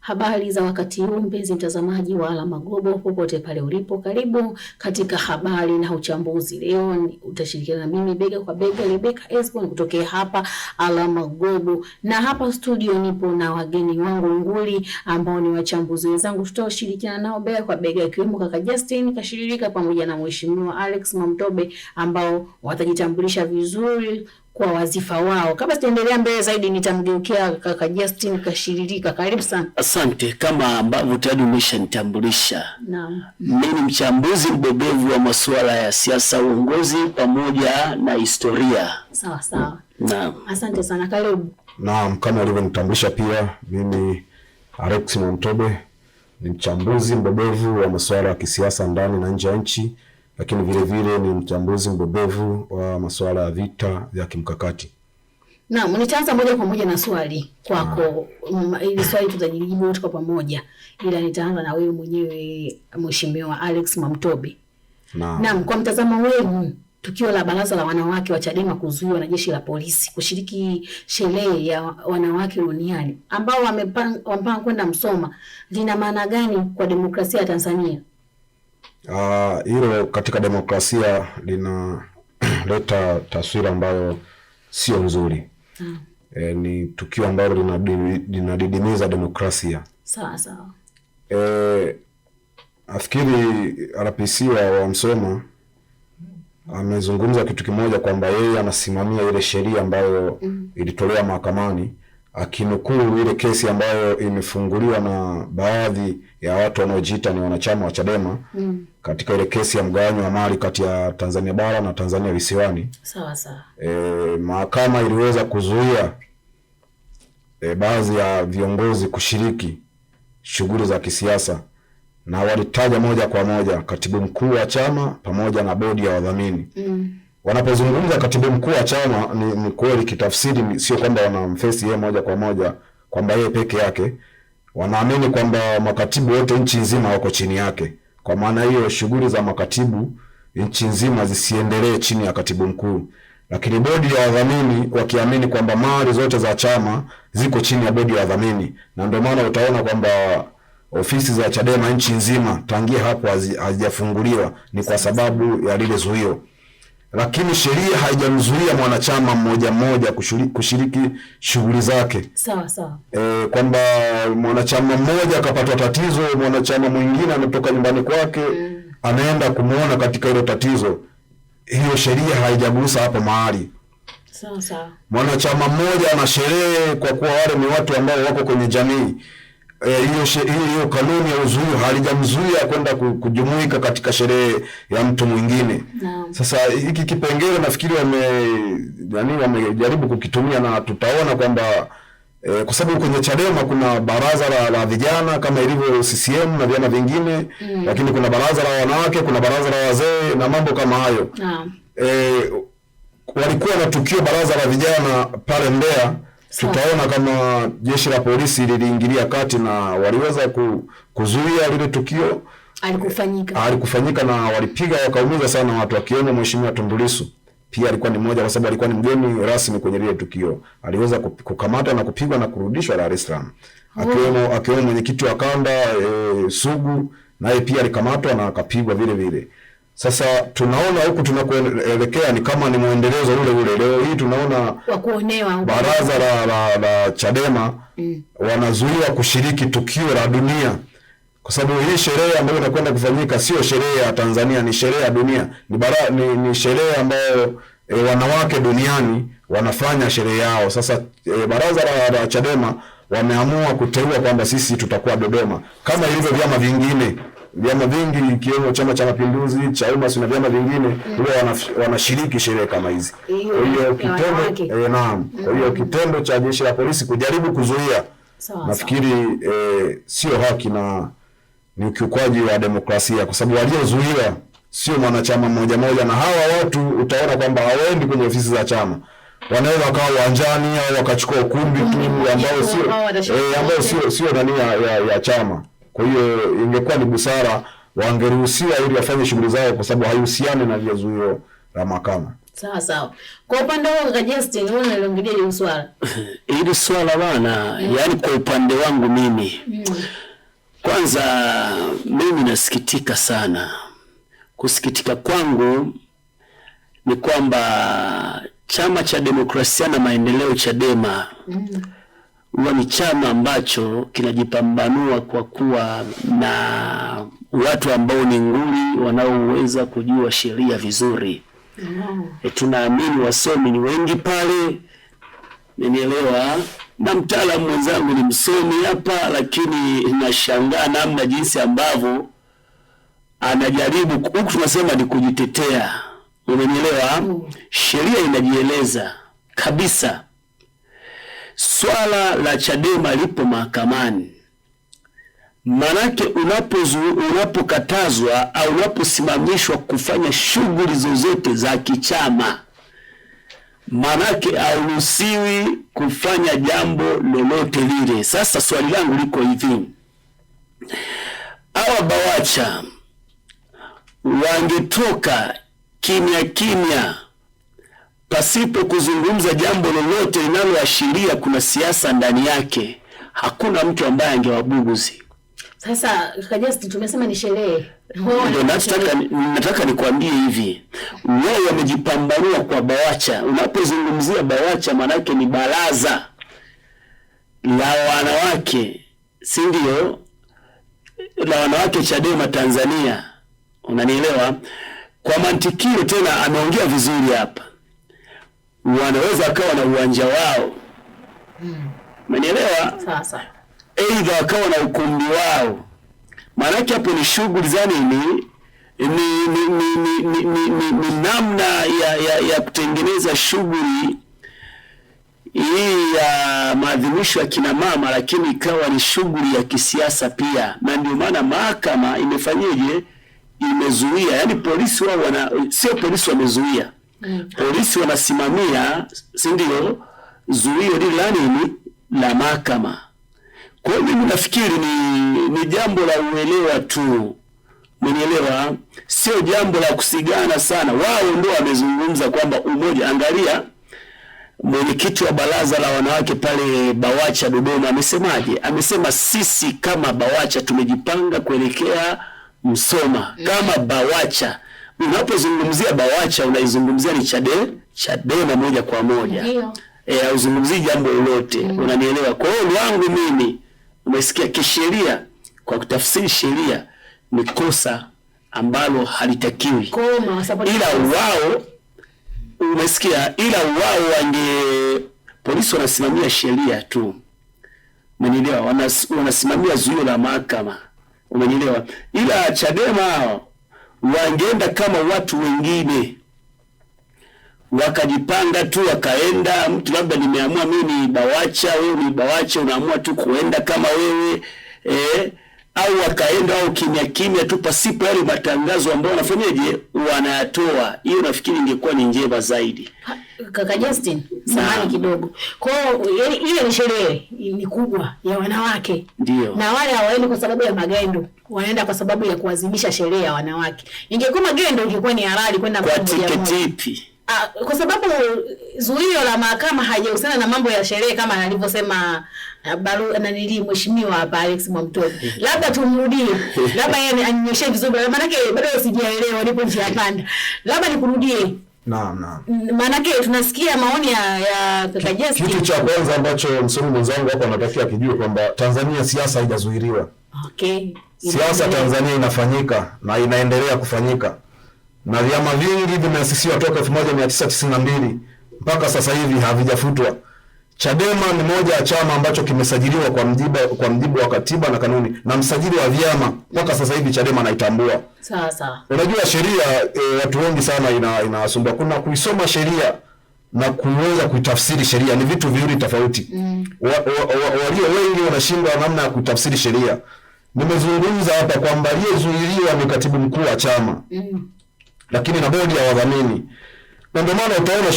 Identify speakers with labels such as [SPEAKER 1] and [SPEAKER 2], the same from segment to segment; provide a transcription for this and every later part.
[SPEAKER 1] Habari za wakati huu mpenzi mtazamaji wa Alama Global popote pale ulipo, karibu katika habari na uchambuzi. Leo utashirikiana na mimi bega kwa bega Rebecca Esbon kutokea hapa Alama Global, na hapa studio nipo na wageni wangu nguli ambao ni wachambuzi wenzangu, tutaoshirikiana nao bega kwa bega, ikiwemo kaka Justin Kashiririka pamoja na mheshimiwa Alex Mwamtobe ambao watajitambulisha vizuri kwa wazifa wao. Kabla sijaendelea mbele zaidi, nitamgeukia kaka Justin Kashiririka. Karibu sana.
[SPEAKER 2] Asante. Kama ambavyo tayari umeshanitambulisha,
[SPEAKER 1] Naam.
[SPEAKER 2] mimi ni mchambuzi mbobevu wa masuala ya siasa, uongozi pamoja na historia.
[SPEAKER 1] Sawa sawa.
[SPEAKER 2] Naam.
[SPEAKER 1] Asante sana, karibu.
[SPEAKER 3] Naam, kama ulivyonitambulisha pia mimi Alex Mwamtobe ni mchambuzi mbobevu wa masuala ya kisiasa ndani na nje ya nchi, lakini vile vile ni mchambuzi mbobevu wa masuala ya vita vya kimkakati.
[SPEAKER 1] Naam, nitaanza moja kwa moja na swali kwako. Ili swali tutajijibu wote kwa pamoja, ila nitaanza na wewe mwenyewe Mheshimiwa Alex Mwamtobe.
[SPEAKER 3] Naam.
[SPEAKER 1] Naam, kwa mtazamo wenu, tukio la baraza la wanawake wa Chadema kuzuiwa na jeshi la polisi kushiriki sherehe ya wanawake duniani ambao wamepanga kwenda Msoma lina maana gani kwa demokrasia ya Tanzania?
[SPEAKER 3] Hilo katika demokrasia linaleta taswira ambayo sio nzuri. Ni tukio ambalo linadidimiza demokrasia.
[SPEAKER 1] Sawa sawa.
[SPEAKER 3] Nafikiri RPC wa Msoma amezungumza kitu kimoja kwamba yeye anasimamia ile sheria ambayo ilitolewa mahakamani, akinukuu ile kesi ambayo imefunguliwa na baadhi ya watu wanaojiita ni wanachama wa Chadema katika ile kesi ya mgawanyo wa mali kati ya Tanzania bara na Tanzania visiwani.
[SPEAKER 1] Sawa sawa.
[SPEAKER 3] Mahakama iliweza kuzuia baadhi ya viongozi kushiriki shughuli za kisiasa na walitaja moja kwa moja katibu mkuu wa chama pamoja na bodi ya wadhamini. Wanapozungumza katibu mkuu wa chama ni kweli kitafsiri, sio kwamba wanamfesi yeye moja kwa moja kwamba yeye peke yake. Wanaamini kwamba makatibu wote nchi nzima wako chini yake. Kwa maana hiyo shughuli za makatibu nchi nzima zisiendelee chini ya katibu mkuu, lakini bodi ya wadhamini wakiamini kwamba mali zote za chama ziko chini ya bodi ya wadhamini, na ndio maana utaona kwamba ofisi za Chadema nchi nzima tangia hapo hazijafunguliwa, ni kwa sababu ya lile zuio. Lakini sheria haijamzuia mwanachama mmoja mmoja kushiriki shughuli zake.
[SPEAKER 1] Sawa sawa.
[SPEAKER 3] Kwamba mwanachama mmoja akapatwa tatizo, mwanachama mwingine ametoka nyumbani kwake anaenda kumuona katika hilo tatizo, hiyo sheria haijagusa hapo mahali.
[SPEAKER 1] Sawa sawa.
[SPEAKER 3] Mwanachama mmoja ana sherehe, kwa kuwa wale ni watu ambao wako kwenye jamii. Hiyo kanuni ya uzuio halijamzuia kwenda kujumuika katika sherehe ya mtu mwingine. Sasa hiki kipengele nafikiri wamejaribu kukitumia na tutaona kwamba kwa sababu kwenye Chadema kuna baraza la vijana kama ilivyo CCM na vyama vingine, lakini kuna baraza la wanawake, kuna baraza la wazee na mambo kama hayo. Walikuwa na tukio baraza la vijana pale Mbeya. Tutaona kama jeshi la polisi liliingilia kati na waliweza kuzuia lile tukio.
[SPEAKER 1] Alikufanyika.
[SPEAKER 3] Alikufanyika na walipiga wakaumiza sana watu, akiwemo Mheshimiwa Tundu Lissu. Pia alikuwa ni mmoja, kwa sababu alikuwa ni mgeni rasmi kwenye lile tukio. Aliweza kukamatwa na kupigwa na kurudishwa Dar es Salaam. Akiwemo mwenyekiti wa kanda Sugu, naye pia alikamatwa na akapigwa vile vile. Sasa tunaona huku tunakoelekea ni kama ni mwendelezo ule ule. Leo hii tunaona
[SPEAKER 1] wa kuonewa huko.
[SPEAKER 3] baraza la Chadema wanazuia kushiriki tukio la dunia, kwa sababu hii sherehe ambayo inakwenda kufanyika sio sherehe ya Tanzania, ni sherehe ya dunia, ni sherehe ambayo wanawake duniani wanafanya sherehe yao. Sasa baraza la Chadema wameamua kuteua kwamba sisi tutakuwa Dodoma kama ilivyo vyama vingine. Vyama vingi ikiwemo Chama cha Mapinduzi, Chauma na vyama vingine huwa wanashiriki sherehe kama hizi.
[SPEAKER 1] Hiyo
[SPEAKER 3] Kwa hiyo
[SPEAKER 1] ya
[SPEAKER 3] kitendo,
[SPEAKER 1] wanawake.
[SPEAKER 3] naam. Kwa hiyo kitendo cha jeshi la polisi kujaribu kuzuia, nafikiri sio haki na ni ukiukwaji wa demokrasia, kwa sababu waliozuiwa sio mwanachama mmoja mmoja, na hawa watu utaona kwamba hawaendi kwenye ofisi za chama, wanaweza wakawa uwanjani au wakachukua ukumbi tu ambao sio,
[SPEAKER 1] Ambao watashiriki
[SPEAKER 3] ambao
[SPEAKER 1] wote.
[SPEAKER 3] sio nani ya chama. Kwa hiyo ingekuwa ni busara wangeruhusiwa ili wafanye shughuli zao, kwa sababu haihusiani na lile zuio la mahakama.
[SPEAKER 1] Sawa sawa. Kwa upande wako kaka Justin, wewe unaliongelea hili swala?
[SPEAKER 2] Hili swala bana, yaani kwa upande wangu mimi kwanza mimi nasikitika sana. Kusikitika kwangu ni kwamba Chama cha Demokrasia na Maendeleo, Chadema, huwa ni chama ambacho kinajipambanua kwa kuwa na watu ambao ni nguli wanaoweza kujua sheria vizuri. Tunaamini wasomi ni wengi pale, ninielewa, na mtaalamu mwenzangu ni msomi hapa, lakini nashangaa namna jinsi ambavyo anajaribu huku, tunasema ni kujitetea, umenielewa? Sheria inajieleza kabisa. Swala la Chadema lipo mahakamani, manake unapokatazwa au unaposimamishwa kufanya shughuli zozote za kichama, manake hauruhusiwi kufanya jambo lolote lile. Sasa swali langu liko hivi, hawa BAWACHA wangetoka kimya kimya pasipo kuzungumza jambo lolote linaloashiria kuna siasa ndani yake, hakuna mtu ambaye angewabuguzi.
[SPEAKER 1] Sasa kaka Justin, tumesema ni sherehe.
[SPEAKER 2] Ndio nataka nikwambie hivi, wao wamejipambanua kwa BAWACHA. Unapozungumzia BAWACHA maanake ni baraza la wanawake, si ndio? La wanawake Chadema Tanzania, unanielewa? Kwa mantikio tena ameongea vizuri hapa, wanaweza wakawa na uwanja wao, umenielewa?
[SPEAKER 1] Sasa
[SPEAKER 2] Aidha wakawa na ukumbi wao, maanake hapo ni shughuli za nini? Ni namna ya kutengeneza shughuli hii ya maadhimisho ya kina mama, lakini ikawa ni shughuli ya kisiasa pia, na ndio maana mahakama imefanyeje? Imezuia. Yani polisi wao wana, sio polisi wamezuia, polisi wanasimamia, si ndio, zuio lile la nini la mahakama. Kwa hiyo mimi nafikiri ni jambo la uelewa tu, umenielewa? Sio jambo la kusigana sana. Wao ndio wamezungumza kwamba umoja. Angalia mwenyekiti wa baraza la wanawake pale BAWACHA Dodoma amesemaje? Amesema sisi kama BAWACHA tumejipanga kuelekea Msoma kama BAWACHA. Unapozungumzia BAWACHA unaizungumzia ni Chadema moja kwa moja.
[SPEAKER 1] Ndio.
[SPEAKER 2] Hauzungumzii jambo lolote, unanielewa? Kwa hiyo wangu mimi, umesikia, kisheria, kwa kutafsiri sheria ni kosa ambalo halitakiwi, ila wao, umesikia, ila wao wange, polisi wanasimamia sheria tu, umenielewa? Wanasimamia zuio la mahakama, umenielewa? Ila Chadema hao wangeenda kama watu wengine wakajipanga tu wakaenda. Mtu labda nimeamua mimi ni BAWACHA, wewe ni BAWACHA, unaamua tu kuenda kama wewe au wakaenda au kimya kimya tu pasipo yale matangazo ambayo wanafanyaje wanayatoa. Hiyo nafikiri ingekuwa ni njema zaidi.
[SPEAKER 1] Kaka Justin, samahani kidogo. Kwa hiyo yaani ile ni sherehe ni kubwa ya wanawake.
[SPEAKER 2] Ndio.
[SPEAKER 1] Na wale hawaendi kwa sababu ya magendo, wanaenda kwa sababu ya kuadhimisha sherehe ya wanawake. Ingekuwa magendo ingekuwa ni halali kwenda
[SPEAKER 2] Kwa
[SPEAKER 1] mtu mmoja mmoja.
[SPEAKER 2] tiketi ipi?
[SPEAKER 1] Kwa sababu zuio la mahakama haijahusiana na mambo ya sherehe kama alivyosema nanili mheshimiwa hapa Alex Mwamtoni. Labda tumrudie, labda yeye aninyoshe vizuri, maanake bado sijaelewa, nipo njia panda. Labda nikurudie.
[SPEAKER 3] Naam, naam.
[SPEAKER 1] Maanake tunasikia maoni ya kaka Justin.
[SPEAKER 3] Kitu cha kwanza ambacho msomi mwenzangu hapa anatakiwa akijue kwamba Tanzania siasa haijazuiliwa.
[SPEAKER 1] Okay.
[SPEAKER 3] Siasa Tanzania inafanyika na inaendelea kufanyika, na vyama vingi vimeasisiwa toka 1992 mpaka sasa hivi havijafutwa. Chadema ni moja ya chama ambacho kimesajiliwa kwa mjibu wa katiba na kanuni na msajili wa vyama mpaka sasa hivi Chadema anaitambua.
[SPEAKER 1] Sawa sawa.
[SPEAKER 3] Unajua sheria watu wengi sana inawasumbua. Kuna kuisoma sheria na kuweza kuitafsiri sheria ni vitu viwili tofauti. Walio wengi wanashindwa namna ya kutafsiri sheria. Nimezungumza hapa kwamba aliyezuiliwa ni katibu mkuu wa chama lakini na bodi ya wadhamini. Na ndio maana utaona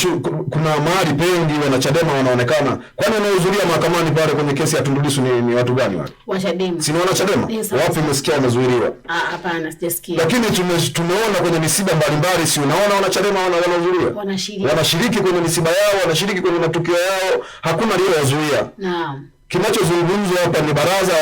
[SPEAKER 3] kuna mahali pengi wanachadema wanaonekana. Kwani wanaohudhuria mahakamani pale kwenye kesi ya Tundu Lissu ni watu gani wale?
[SPEAKER 1] Wa Chadema.
[SPEAKER 3] Si ni wanachadema?
[SPEAKER 1] Yes, sawa.
[SPEAKER 3] Wapi umesikia wamezuiliwa?
[SPEAKER 1] Ah, hapana, sijasikia.
[SPEAKER 3] Lakini tumeona kwenye misiba mbalimbali, si unaona wanachadema wanahudhuria?
[SPEAKER 1] Wanashiriki.
[SPEAKER 3] Wanashiriki kwenye misiba yao, wanashiriki kwenye matukio yao, hakuna aliyewazuia.
[SPEAKER 1] Naam.
[SPEAKER 3] Kinachozungumzwa hapa ni baraza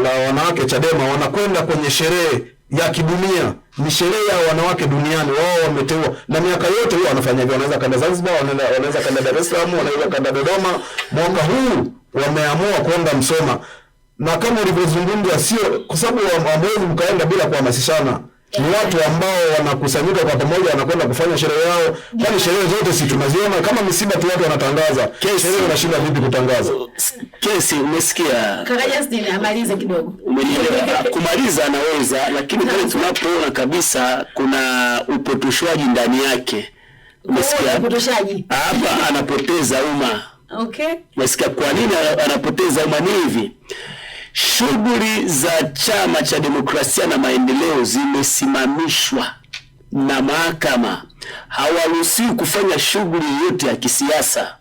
[SPEAKER 3] la wanawake Chadema wanakwenda kwenye sherehe ya kidunia, ni sherehe ya wanawake duniani. Wao wameteua, na miaka yote huwa wanafanya hivyo, wanaweza kwenda Zanzibar, wanaweza kwenda Dar es Salaam, wanaweza kwenda Dodoma. Mwaka huu wameamua kwenda Msoma, na kama ulivyozungumza, sio kwa sababu hamwezi mkaenda bila kuhamasishana. Ni watu ambao wanakusanyika kwa pamoja, wanakwenda kufanya sherehe yao. Kwani sherehe zote si tunaziona kama misiba tu, watu wanatangaza sherehe, wanashinda vipi kutangaza?
[SPEAKER 2] Kesi umesikia?
[SPEAKER 1] Kaka Justin amalize kidogo.
[SPEAKER 2] Umenielewa? Kumaliza anaweza, lakini pale tunapoona kabisa kuna upotoshwaji ndani yake. Umesikia?
[SPEAKER 1] Upotoshaji.
[SPEAKER 2] Hapa anapoteza umma.
[SPEAKER 1] Okay.
[SPEAKER 2] Umesikia kwa nini anapoteza umma? Ni hivi, shughuli za Chama cha Demokrasia na Maendeleo zimesimamishwa na mahakama, hawaruhusiwi kufanya shughuli yoyote ya kisiasa.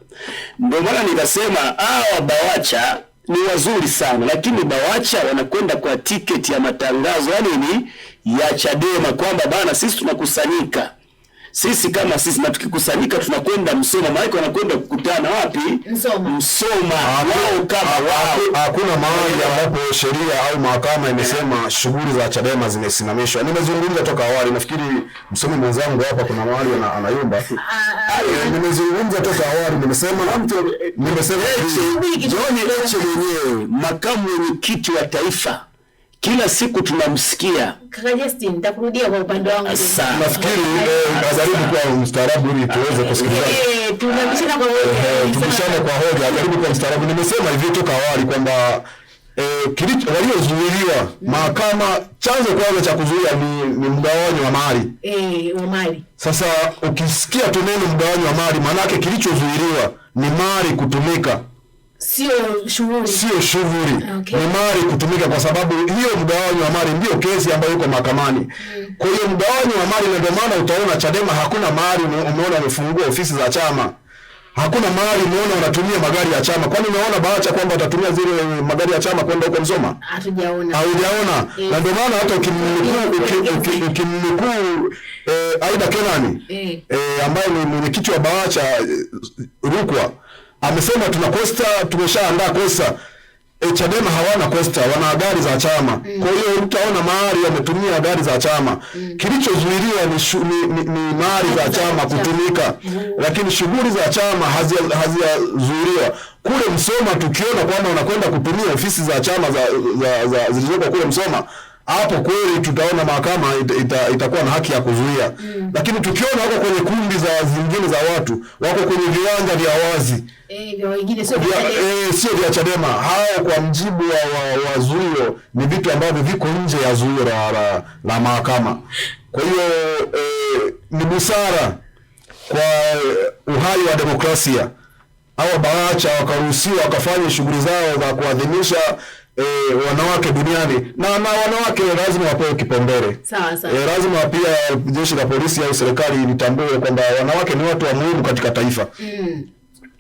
[SPEAKER 2] Ndio maana nikasema hawa BAWACHA ni wazuri sana, lakini BAWACHA wanakwenda kwa tiketi ya matangazo ya nini, ya Chadema, kwamba bana, sisi tunakusanyika sisi kama sisi, na tukikusanyika tunakwenda Msoma. Maana wanakwenda kukutana wapi?
[SPEAKER 1] Msoma.
[SPEAKER 2] Msoma, wao kama wao.
[SPEAKER 3] Hakuna mahali ambapo sheria au mahakama imesema shughuli za Chadema zimesimamishwa. Nimezungumza toka awali, nafikiri msomi mwenzangu hapa kuna mahali anayumba. Nimezungumza toka awali, nimesema hivi.
[SPEAKER 2] John Heche mwenyewe makamu mwenyekiti wa taifa, kila siku tunamsikia.
[SPEAKER 1] Kaka Justin, nitakurudia kwa upande wangu.
[SPEAKER 2] Asante.
[SPEAKER 3] Nafikiri ajaribu kuwa mstaarabu ili tuweze kusikilizana.
[SPEAKER 1] Tunabishana kwa hoja.
[SPEAKER 3] Tubishane kwa hoja, ajaribu kuwa mstaarabu. Nimesema hivi toka awali kwamba waliozuiliwa mahakama, chanzo kwanza cha kuzuia ni mgawanyo wa mali.
[SPEAKER 1] Wa mali.
[SPEAKER 3] Sasa ukisikia tu neno mgawanyo wa mali, maanake kilichozuiliwa ni mali kutumika,
[SPEAKER 1] Sio shughuli.
[SPEAKER 3] sio shughuli.
[SPEAKER 1] Okay.
[SPEAKER 3] Ni mali kutumika, kwa sababu hiyo mgawanyo wa mali ndio kesi ambayo iko mahakamani. Kwa hiyo mgawanyo wa mali, na ndio maana utaona Chadema hakuna mali, umeona wamefungua ofisi za chama, hakuna mali, umeona wanatumia magari ya chama. Kwani umeona BAWACHA kwamba watatumia zile magari ya chama kwenda huko Msoma?
[SPEAKER 1] Hatujaona.
[SPEAKER 3] Haujaona. Na ndio maana hata ukimnukuu Aida Kenani ambaye ni mwenyekiti wa BAWACHA Rukwa, amesema tuna kosta, tumeshaandaa kosta. Chadema hawana kosta, wana gari za chama. Kwa hiyo utaona mahali wametumia gari za chama. Kilichozuiliwa ni mali za chama kutumika, lakini shughuli za chama hazijazuiliwa. Kule Msoma tukiona kwamba wanakwenda kutumia ofisi za chama za zilizoko kule Msoma, hapo kweli tutaona mahakama itakuwa na haki ya kuzuia. Lakini tukiona wako kwenye kumbi za zingine za watu, wako kwenye viwanja vya wazi
[SPEAKER 1] Vya wengine sio vya Chadema.
[SPEAKER 3] Sio vya Chadema. Hao kwa mjibu wa zuio ni vitu ambavyo viko nje ya zuio la mahakama. Kwa hiyo ni busara kwa uhai wa demokrasia hawa BAWACHA wakaruhusiwa wakafanya shughuli zao za kuadhimisha wanawake duniani, na wanawake lazima wapewe kipaumbele.
[SPEAKER 1] Sawa sawa.
[SPEAKER 3] Lazima pia jeshi la polisi au serikali litambue kwamba wanawake ni watu wa muhimu katika taifa.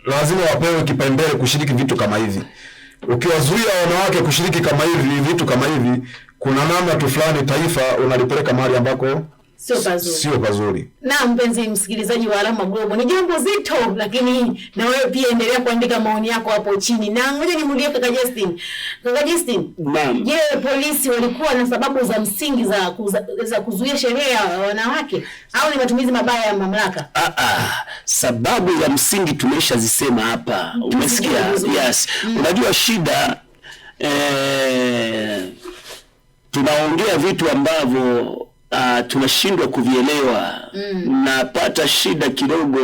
[SPEAKER 3] Lazima wapewe kipaumbele kushiriki vitu kama hivi. Ukiwazuia wanawake kushiriki kama hivi vitu kama hivi, kuna namna tu fulani taifa unalipeleka mahali ambako
[SPEAKER 1] Sio pazuri.
[SPEAKER 3] Sio pazuri.
[SPEAKER 1] Na mpenzi msikilizaji wa Alama Global, ni jambo zito, lakini na wewe pia endelea kuandika maoni yako hapo chini. Na ngoja nimuulize kaka Justin. Kaka Justin,
[SPEAKER 2] Naam.
[SPEAKER 1] je, polisi walikuwa na sababu za msingi za kuzuia sherehe ya wanawake au ni matumizi mabaya ya mamlaka?
[SPEAKER 2] Sababu za msingi tumeshazisema hapa. Umesikia? Yes. Unajua shida tunaongea vitu ambavyo tunashindwa kuvielewa. Napata shida kidogo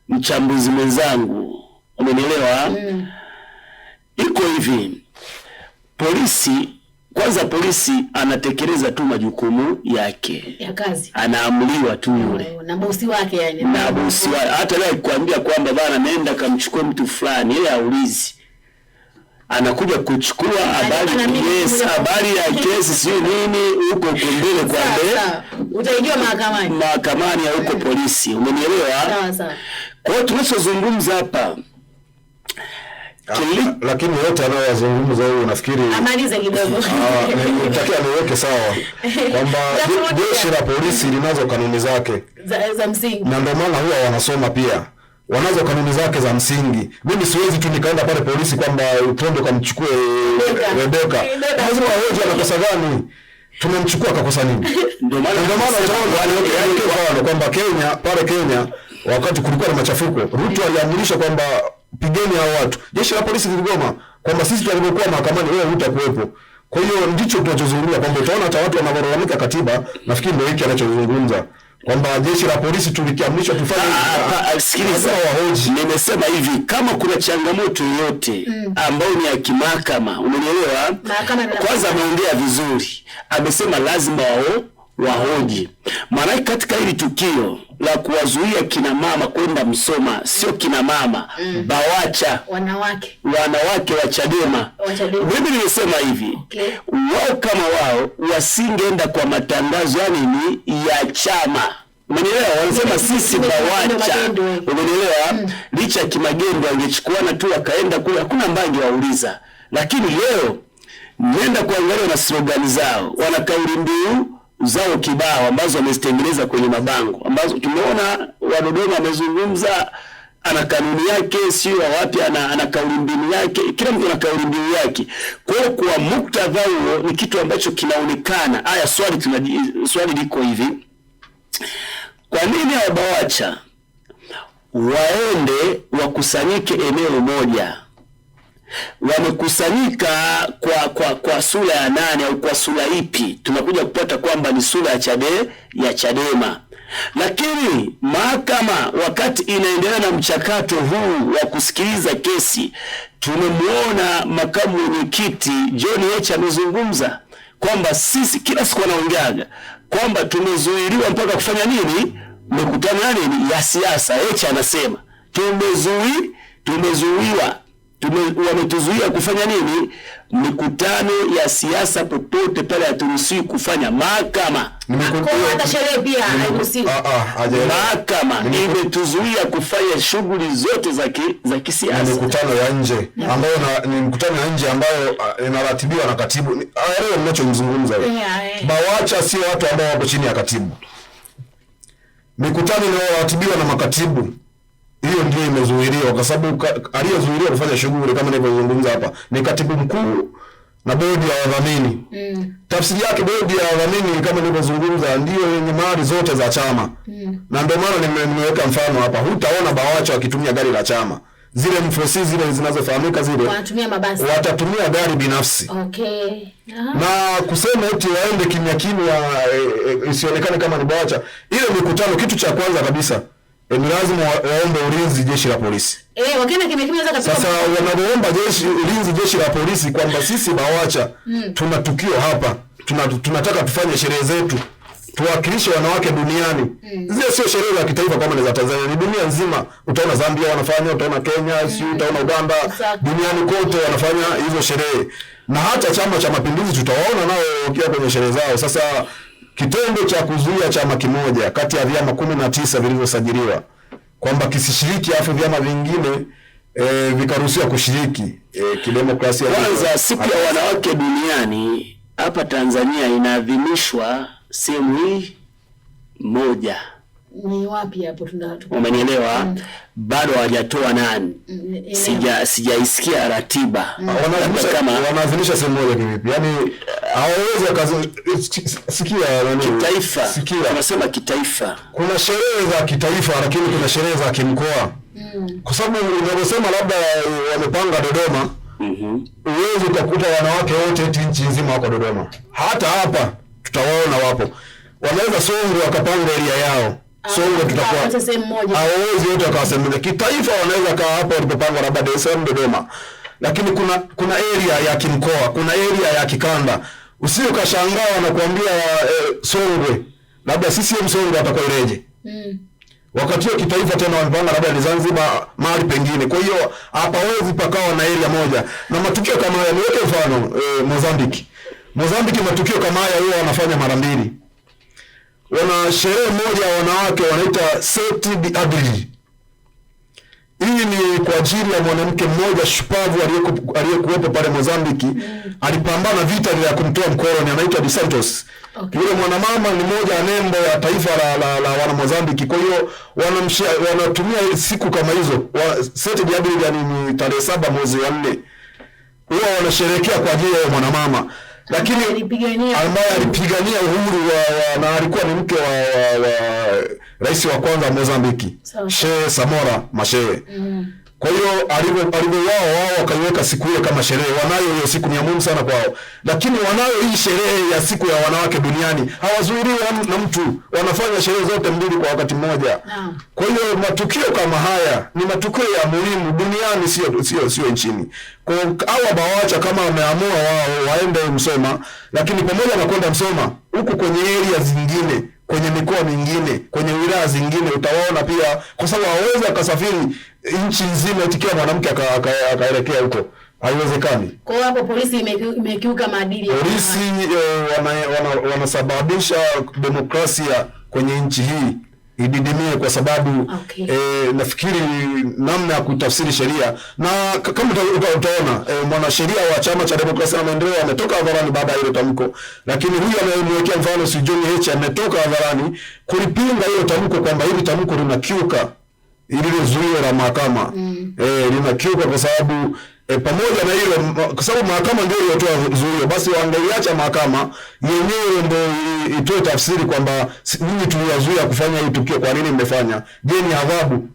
[SPEAKER 2] mchambuzi mwenzangu, umenielewa? Iko hivi, polisi kwanza, polisi anatekeleza tu majukumu yake
[SPEAKER 1] ya kazi,
[SPEAKER 2] anaamriwa tu yule
[SPEAKER 1] na bosi wake, yani
[SPEAKER 2] na bosi wake. Hata leo akikwambia kwamba bana, nenda kamchukue mtu fulani, yeye haulizi. Anakuja kuchukua habari,
[SPEAKER 1] na mimi
[SPEAKER 2] yes,
[SPEAKER 1] kuja-
[SPEAKER 2] habari ya kesi sio nini huko kumbele kwa
[SPEAKER 1] Sawa,
[SPEAKER 2] mbele
[SPEAKER 1] sawa. Utaijua mahakamani.
[SPEAKER 2] mahakamani au huko polisi, umenielewa?
[SPEAKER 1] Sawa sawa.
[SPEAKER 2] Kwa hiyo tunachozungumza hapa
[SPEAKER 3] Lakini yote anayoyazungumza huyu nafikiri
[SPEAKER 1] Amalize kidogo.
[SPEAKER 3] Nitakiwa niweke sawa kwamba
[SPEAKER 1] Nitakurudia.
[SPEAKER 3] jeshi la polisi linazo kanuni zake
[SPEAKER 1] Za msingi.
[SPEAKER 3] na ndio maana huwa wanasoma pia, wanazo kanuni zake za msingi. Mimi siwezi tu nikaenda pale polisi kwamba twende ukamchukue
[SPEAKER 1] Rebeka.
[SPEAKER 3] Rebeka,
[SPEAKER 1] Rebeka.
[SPEAKER 3] lazima wahoji anakosa gani, tumemchukua akakosa nini?
[SPEAKER 2] Ndio maana
[SPEAKER 3] Na ndio maana utaona niweke mfano kwamba Kenya, pale Kenya wakati kulikuwa na machafuko, Ruto aliamrisha kwamba pigeni hao watu. Jeshi la polisi liligoma kwamba sisi tutakapokuwa mahakamani wewe hutakuwepo. Kwa hiyo ndicho tunachozungumza kwamba utaona hata watu wanavyolalamika katiba, nafikiri ndio hiki anachozungumza kwamba jeshi la polisi tulikiamrishwa tufanye
[SPEAKER 2] Sikiliza,
[SPEAKER 3] lazima wahoji.
[SPEAKER 2] nimesema hivi, kama kuna changamoto yoyote ambayo ni ya kimahakama, umenielewa?
[SPEAKER 1] Mahakama ina-
[SPEAKER 2] Kwanza ameongea vizuri, amesema lazima wao wahoji, maanake katika hili tukio la kuwazuia kina mama kwenda Msoma, sio kina mama BAWACHA,
[SPEAKER 1] Wanawake.
[SPEAKER 2] wanawake wa Chadema.
[SPEAKER 1] Wa Chadema.
[SPEAKER 2] Mimi nimesema hivi,
[SPEAKER 1] Okay.
[SPEAKER 2] wao kama wao wasingeenda kwa matangazo ya nini ya chama, umenielewa? Wanasema sisi BAWACHA,
[SPEAKER 1] Magendo, eh.
[SPEAKER 2] umenielewa? Licha ya kimagendo angechukuana tu akaenda kule, hakuna ambaye angewauliza. Lakini leo nenda kuangalia na slogan zao, wana kauli mbiu zao kibao ambazo wamezitengeneza kwenye mabango, ambazo tumeona wa Dodoma amezungumza, ana kanuni yake, sio wa wapi, ana kauli mbiu yake, kila mtu ana kauli mbiu yake. Kwa hiyo kwa muktadha huo ni kitu ambacho kinaonekana. Haya, swali liko hivi, kwa nini hawa BAWACHA waende wakusanyike eneo moja? Wamekusanyika kwa sura ya nane au kwa sura ipi? Tunakuja kupata kwamba ni sura ya ya Chadema. Lakini mahakama wakati inaendelea na mchakato huu wa kusikiliza kesi, tumemwona makamu mwenyekiti John Heche amezungumza kwamba sisi, kila siku anaongeaga kwamba tumezuiliwa mpaka kufanya nini, mikutano ya nini ya siasa. Heche anasema tumezuiwa wametuzuia kufanya nini, mikutano ya siasa popote pale, haturuhusiwi kufanya. Mahakama
[SPEAKER 1] Kwa hiyo hata sherehe pia hairuhusiwi.
[SPEAKER 3] Hajaelewa.
[SPEAKER 2] mahakama imetuzuia kufanya shughuli zote za
[SPEAKER 3] Ni
[SPEAKER 2] kisiasa.
[SPEAKER 3] mikutano ya nje ambayo ni mikutano ya nje ambayo inaratibiwa na katibu. Aelewe mnachomzungumza wewe.
[SPEAKER 1] Yeah, yeah.
[SPEAKER 3] BAWACHA sio watu ambao wako chini ya katibu. Mikutano inayoratibiwa na makatibu hiyo ndio imezuiliwa, kwa sababu aliyezuiliwa kufanya shughuli kama nilivyozungumza hapa ni katibu mkuu na bodi ya wadhamini. Tafsiri yake bodi ya wadhamini kama nilivyozungumza ndio yenye mali zote za chama. Na ndio maana nimeweka mfano hapa, hutaona BAWACHA wakitumia gari la chama, zile mfosi zile zinazofahamika zile,
[SPEAKER 1] Wanatumia mabasi.
[SPEAKER 3] watatumia gari binafsi
[SPEAKER 1] Okay. Aha.
[SPEAKER 3] na kusema eti waende kimya kimya, isionekane kama ni BAWACHA. Ile mikutano, kitu cha kwanza kabisa ni lazima waombe ulinzi jeshi la polisi.
[SPEAKER 1] Wakienda kimya kimya wanaweza
[SPEAKER 3] Sasa wanapoomba jeshi ulinzi jeshi la polisi kwamba sisi BAWACHA tuna tukio hapa, tunataka tufanye sherehe zetu, tuwakilishe wanawake duniani. Zile sio sherehe za kitaifa kama ni za Tanzania, ni dunia nzima. Utaona Zambia wanafanya, utaona Kenya, si utaona Uganda,
[SPEAKER 1] Exactly.
[SPEAKER 3] duniani kote wanafanya hizo sherehe, na hata Chama cha Mapinduzi tutawaona nao wakiwa kwenye sherehe zao. Sasa kitendo cha kuzuia chama kimoja kati ya vyama 19 vilivyosajiliwa kwamba kisishiriki, afu vyama vingine vikaruhusiwa kushiriki kidemokrasia.
[SPEAKER 2] Kwanza, siku ya wanawake duniani hapa Tanzania inaadhimishwa sehemu hii moja,
[SPEAKER 1] Ni wapi hapo tuna
[SPEAKER 2] umenielewa? Bado hawajatoa nani, sijaisikia ratiba. Labda kama
[SPEAKER 3] Wanaadhimisha sehemu moja kivipi? Yaani hawawezi sikia nani,
[SPEAKER 2] kitaifa,
[SPEAKER 3] sikia,
[SPEAKER 2] tunasema kitaifa.
[SPEAKER 3] kuna sherehe za kitaifa lakini kuna sherehe za kimkoa, kwa sababu unavyosema labda wamepanga Dodoma, huwezi utakuta wanawake wote eti nchi nzima wako Dodoma. Hata hapa tutawaona wapo, wanaweza Songwe wakapanga eria yao Songwe, tutakuwa
[SPEAKER 1] wote sehemu moja.
[SPEAKER 3] hawawezi wote wakawa sehemu moja. Kitaifa wanaweza kaa hapo walipopangwa labda Dar es Salaam, Dodoma, lakini kuna area ya kimkoa, kuna area ya kikanda. Usije ukashangaa wanakuambia Songwe, labda CCM Songwe atakuwa Ileje. Wakati huo kitaifa tena wamepanga labda ni Zanzibar, mahali pengine. Kwa hiyo hapawezi pakawa na area moja. Na matukio kama haya, niweke mfano Mozambique. Mozambique matukio kama haya huwa wanafanya mara mbili. Wana sherehe moja ya wanawake wanaita Seti de Abril. Hii ni kwa ajili ya mwanamke mmoja shupavu aliyekuwepo pale Mozambiki. Alipambana vita vya kumtoa mkoloni, anaitwa Dos Santos.
[SPEAKER 1] Okay.
[SPEAKER 3] Yule mwanamama ni moja ya nembo ya taifa la wana Mozambiki. Kwa hiyo wanatumia siku kama hizo Seti de Abril, yani ni tarehe 7 mwezi wa 4, huwa wanasherehekea kwa ajili ya huyo mwanamama, lakini ambaye alipigania uhuru na alikuwa ni mke wa rais wa kwanza wa Mozambiki, Sheikh Samora Machel. Kwa hiyo alivyouawa wao wakaiweka siku hiyo kama sherehe. Wanayo hiyo siku, ni ya muhimu sana kwao. Lakini wanayo hii sherehe ya siku ya wanawake duniani, hawazuiliwi na mtu, wanafanya sherehe zote mbili kwa wakati mmoja. Kwa hiyo matukio kama haya ni matukio ya muhimu duniani, sio nchini. Kwa hiyo hawa BAWACHA kama wameamua wao waende Msoma, lakini pamoja na kwenda Msoma, huku kwenye area zingine, kwenye mikoa mingine, kwenye wilaya zingine utawaona pia, kwa sababu hawawezi akasafiri nchi nzima eti kila mwanamke akaelekea huko, haiwezekani.
[SPEAKER 1] Kwa hiyo hapo polisi imekiuka maadili.
[SPEAKER 3] Polisi wanasababisha demokrasia kwenye nchi hii ididimie, kwa sababu nafikiri namna ya kutafsiri sheria na kama utaona mwanasheria wa Chama cha Demokrasia na Maendeleo ametoka hadharani baada ya hilo tamko, lakini huyu anayemwekea mfano si John Heche ametoka hadharani kulipinga hilo tamko kwamba hili tamko linakiuka ile zuio la mahakama. Linakiuka kwa sababu pamoja na hilo, kwa sababu mahakama ndio iliyotoa zuio, basi wangeiacha mahakama yenyewe ndio itoe tafsiri kwamba ninyi tuliwazuia kufanya hii tukio, kwa nini mmefanya? Je, ni adhabu?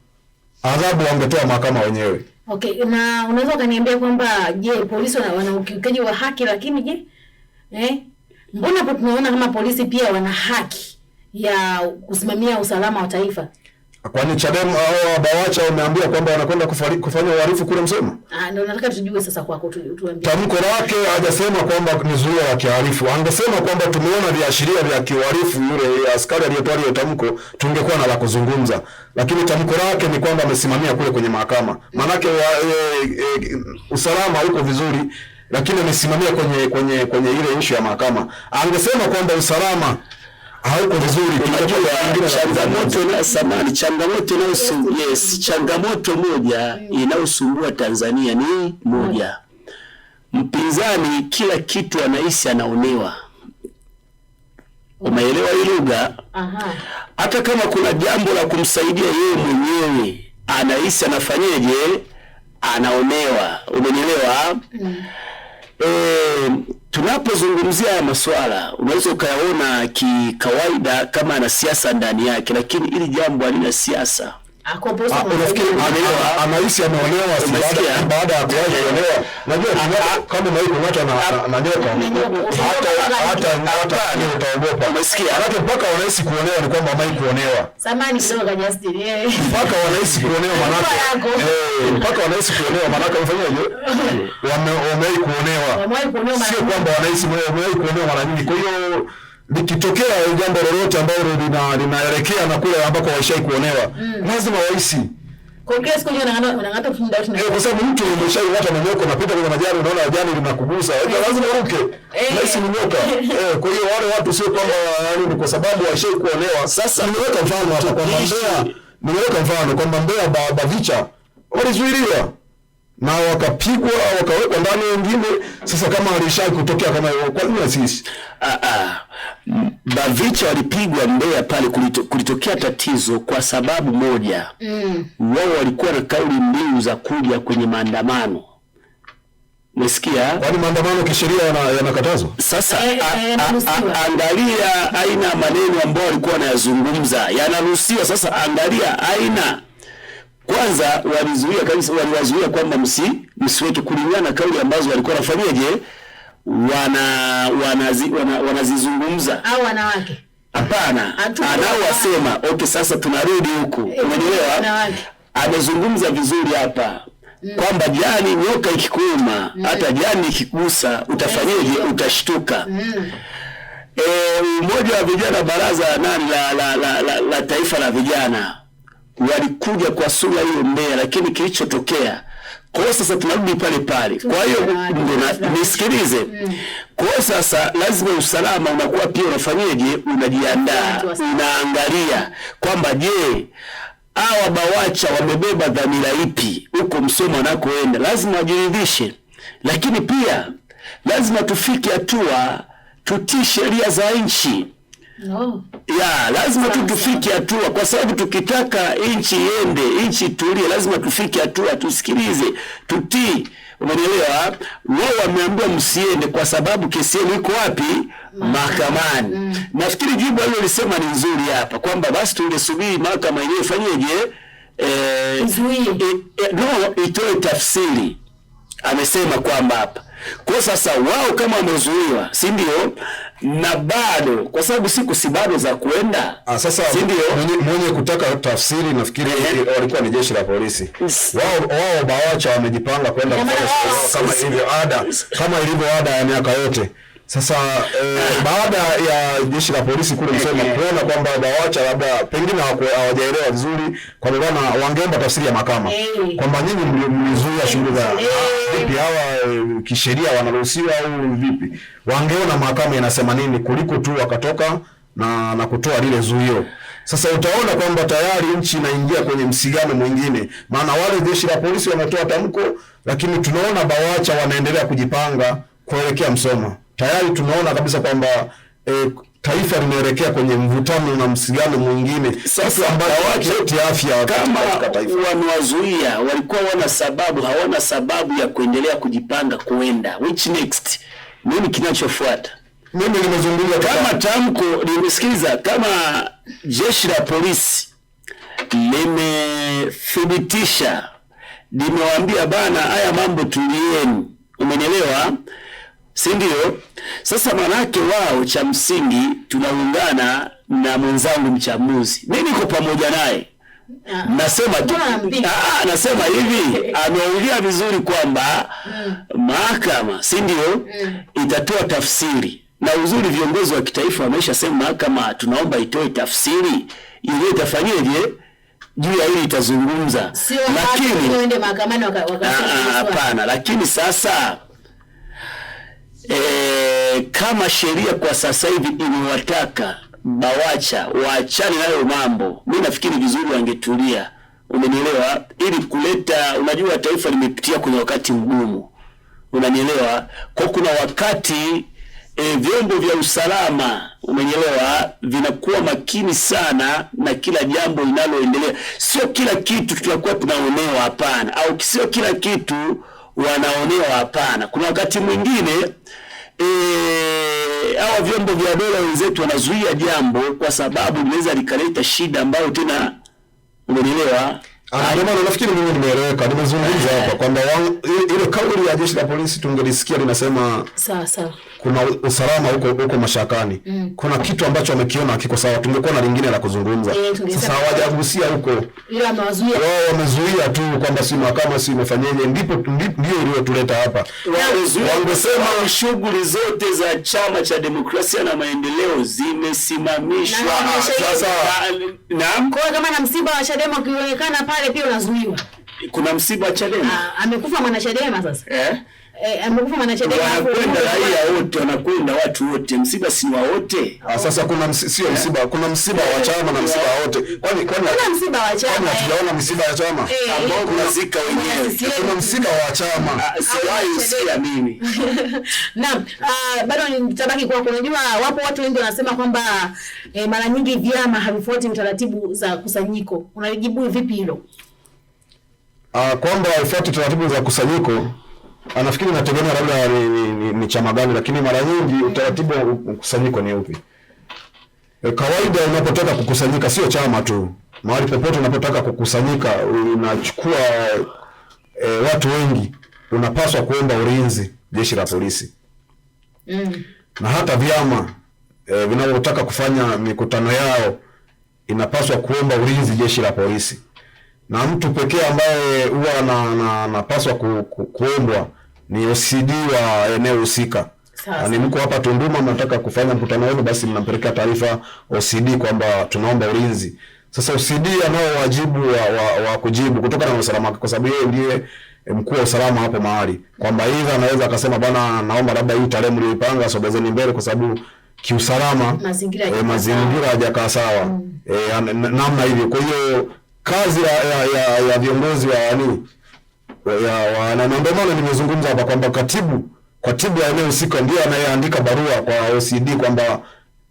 [SPEAKER 3] Adhabu wangetoa mahakama wenyewe.
[SPEAKER 1] Okay, na unaweza ukaniambia kwamba je, polisi wana ukiukaji wa haki, lakini je, mbona hapo tunaona kama polisi pia wana haki ya kusimamia usalama wa taifa?
[SPEAKER 3] Kwani Chadema au BAWACHA wameambia kwamba wanakwenda kufanya uhalifu kule Msoma?
[SPEAKER 1] Ndio nataka tujue sasa kwako, tuambie.
[SPEAKER 3] Tamko lake hajasema kwamba ni zuio la kihalifu. Angesema kwamba tumeona viashiria vya kihalifu, yule askari aliyetoa ile tamko, tungekuwa na la kuzungumza. Lakini tamko lake ni kwamba amesimamia kule kwenye mahakama. Maanake usalama uko vizuri, lakini amesimamia kwenye ile issue ya mahakama. Angesema kwamba usalama hauko vizuri.
[SPEAKER 2] Unajua, changamoto moja inayosumbua Tanzania ni moja. Mpinzani kila kitu anahisi anaonewa. Umeelewa hii lugha? Hata kama kuna jambo la kumsaidia yeye mwenyewe anahisi anafanyeje, anaonewa. Umenielewa? Tunapozungumzia haya masuala unaweza ukayaona kikawaida kama ana siasa ndani yake, lakini hili jambo halina siasa.
[SPEAKER 3] Unafikiri anahisi ameonewa baada ya kuwahi kuonewa? Unajua kama umewahi kung'atwa na nyoka, hata utaogopa.
[SPEAKER 2] Umesikia?
[SPEAKER 3] Hata mpaka wanahisi kuonewa ni kwamba wamewahi kuonewa.
[SPEAKER 1] Samahani kidogo Justin.
[SPEAKER 3] Mpaka wanahisi kuonewa manake. Mpaka wanahisi kuonewa manake wamefanyaje? Wamewahi kuonewa. Sio kwamba wanahisi wamewahi kuonewa mara nyingi. Kwa hiyo likitokea jambo lolote ambalo linaelekea na kule ambako waishai kuonewa, lazima wahisi.
[SPEAKER 1] Kwa hiyo siku hiyo unang'ata mfunda wetu.
[SPEAKER 3] Kwa sababu mtu umeshaing'ata na nyoka, unapita kwenye majani unaona jani linakugusa, lazima uruke. Nahisi ni nyoka. Kwa hiyo wale watu sio kwamba ni kwa sababu waishai kuonewa. Sasa nimeweka mfano hapa kwamba Mbeya, nimeweka mfano kwamba Mbeya Bavicha walizuiliwa na wakapigwa wakawekwa ndani wengine. Sasa kama walishai kutokea kama hiyo, kwa nini sisi?
[SPEAKER 2] Bavicha walipigwa Mbeya pale, kulitokea tatizo kwa sababu moja. Wao walikuwa na kauli mbiu za kuja kwenye maandamano. Umesikia?
[SPEAKER 3] Kwani maandamano kisheria yanakatazwa?
[SPEAKER 2] Sasa angalia aina maneno ambayo walikuwa wanayazungumza, yanaruhusiwa. Sasa angalia aina kwanza walizuia kabisa, waliwazuia kwamba msiweke kulingana na kauli ambazo walikuwa wanafanyaje, wanazizungumza.
[SPEAKER 1] Au wanawake?
[SPEAKER 2] Hapana, anaowasema okay, sasa tunarudi huku. Umeelewa? Amezungumza vizuri hapa kwamba jani nyoka ikikuuma, hata jani ikikugusa utafanyaje? Utashtuka. Mmoja wa vijana baraza nani la taifa la vijana Walikuja kwa sura hiyo Mbeya, lakini kilichotokea kwa hiyo sasa tunarudi pale pale. Kwa hiyo ndio nisikilize. Kwa hiyo sasa lazima usalama unakuwa pia unafanyeje, unajiandaa, unaangalia kwamba je, hawa BAWACHA wamebeba dhamira ipi huko Msoma wanakoenda, lazima wajiridhishe. Lakini pia lazima tufike hatua tutii sheria za nchi.
[SPEAKER 1] No.
[SPEAKER 2] Ya, lazima tu tufike hatua, kwa sababu tukitaka nchi iende, nchi tulie, lazima tufike hatua tusikilize, tutii. Umenielewa? Wao wameambiwa msiende kwa sababu kesi yenu iko wapi? Mahakamani. Nafikiri jibu alilolisema ni nzuri hapa kwamba basi tungesubiri mahakama yenyewe ifanyeje, no, itoe tafsiri. Amesema kwamba hapa kwa sasa wao kama wamezuiwa, si ndio? Na bado kwa sababu siku si bado za kuenda.
[SPEAKER 3] Sasa
[SPEAKER 2] si ndio?
[SPEAKER 3] Mwenye kutaka tafsiri nafikiri walikuwa ni jeshi la polisi. Wao BAWACHA wamejipanga kwenda kufanya kama ilivyo ada, kama ilivyo ada ya miaka yote. Sasa baada ya jeshi la polisi kule Msoma kuona kwamba BAWACHA labda pengine hawajaelewa vizuri, kwa maana wangeomba tafsiri ya mahakama kwamba nyinyi mlizuia shughuli za vipi, hawa kisheria wanaruhusiwa au vipi? Wangeona mahakama inasema nini kuliko tu wakatoka na kutoa lile zuio. Sasa utaona kwamba tayari nchi inaingia kwenye msigano mwingine, maana wale jeshi la polisi wametoa tamko, lakini tunaona BAWACHA wanaendelea kujipanga kuelekea Msoma. Tayari tunaona kabisa kwamba taifa linaelekea kwenye mvutano na msigano mwingine.
[SPEAKER 2] Sasa
[SPEAKER 3] ambayo afya
[SPEAKER 2] kama wamewazuia, walikuwa wana sababu, hawana sababu ya kuendelea kujipanga kuenda. Which next? Nini kinachofuata?
[SPEAKER 3] Mimi nimezungumza
[SPEAKER 2] kama tamko nimesikiliza, kama jeshi la polisi limethibitisha, limewaambia bana, haya mambo tulieni. Umenielewa? Si ndio? Sasa manake wao cha msingi tunaungana na mwenzangu mchambuzi. Mimi niko pamoja naye. Nasema tu, nasema hivi, ameongea vizuri kwamba mahakama, si ndio, itatoa tafsiri. Na uzuri viongozi wa kitaifa wameshasema mahakama tunaomba itoe tafsiri, ile itafanyeje juu ya hili itazungumza.
[SPEAKER 1] Lakini waende mahakamani
[SPEAKER 2] hapana, lakini sasa kama sheria kwa sasa hivi imewataka BAWACHA waachane nayo mambo, mimi nafikiri vizuri wangetulia. Umenielewa? Ili kuleta, unajua taifa limepitia kwenye wakati mgumu. Unanielewa? Kwa kuna wakati vyombo vya usalama, umenielewa, vinakuwa makini sana na kila jambo linaloendelea. Sio kila kitu tunakuwa tunaonewa, hapana, au sio kila kitu wanaonewa, hapana. Kuna wakati mwingine hawa vyombo vya dola wenzetu wanazuia jambo kwa sababu linaweza likaleta shida ambayo tena, umenielewa?
[SPEAKER 3] Ndio maana nafikiri mimi nimeeleweka, nimezungumza hapa kwamba ile kauli ya jeshi la polisi tungelisikia linasema
[SPEAKER 1] sawa sawa,
[SPEAKER 3] kuna usalama huko mashakani. Kuna kitu ambacho wamekiona hakiko sawa, tungekuwa na lingine la kuzungumza. Sasa hawajagusia huko,
[SPEAKER 1] ila wamewazuia
[SPEAKER 3] wao, wamezuia tu kwamba si mahakama si imefanyeje, ndipo ndio iliyotuleta hapa.
[SPEAKER 2] Wangesema shughuli zote za Chama cha Demokrasia na Maendeleo zimesimamishwa.
[SPEAKER 3] Sasa
[SPEAKER 2] naam,
[SPEAKER 1] kwa kama na msiba wa Chadema ukionekana pale pia unazuiwa.
[SPEAKER 2] Kuna msiba wa Chadema?
[SPEAKER 1] Amekufa mwana Chadema sasa. Amekufa mwana Chadema.
[SPEAKER 2] Wanakwenda raia wote, wanakwenda watu wote, msiba si wa wote.
[SPEAKER 3] Sasa kuna sio msiba, kuna msiba wa chama na msiba wa wote. Kwani
[SPEAKER 1] kuna msiba wa chama?
[SPEAKER 3] Kwani hatujaona msiba ya chama
[SPEAKER 2] ambao kunazika wenyewe?
[SPEAKER 3] Kuna msiba wa chama.
[SPEAKER 2] Siwahi usikia mimi.
[SPEAKER 1] Naam, bado nitabaki kwa, unajua wapo watu wengi wanasema kwamba mara nyingi vyama havifuati utaratibu za kusanyiko. Unalijibu vipi hilo?
[SPEAKER 3] Kwamba havifuati taratibu za kusanyiko, anafikiri nategemea labda ni chama gani, lakini mara nyingi utaratibu wa mkusanyiko ni upi? Kawaida unapotaka kukusanyika, sio chama tu, mahali popote unapotaka kukusanyika unachukua watu wengi, unapaswa kuomba ulinzi jeshi la polisi. Na hata vyama vinavyotaka kufanya mikutano yao inapaswa kuomba ulinzi jeshi la polisi. Na mtu pekee ambaye huwa anapaswa kuombwa ni OCD wa eneo husika. Yaani mko hapa Tunduma mnataka kufanya mkutano wenu, basi mnampelekea taarifa OCD kwamba tunaomba ulinzi. Sasa OCD anao wajibu wa kujibu kutokana na usalama wake, kwa sababu yeye ndiye mkuu wa usalama hapo mahali, kwamba hivi anaweza akasema bana, naomba labda hii tarehe mlioipanga sogezeni mbele, kwa sababu kiusalama
[SPEAKER 1] Mazingira hayajakaa
[SPEAKER 3] mazingira hayajakaa sawa, namna hivyo. Kwa hiyo kazi ya viongozi wa nani na ndio maana nimezungumza hapa kwamba katibu wa eneo husika ndiye anayeandika barua kwa OCD kwamba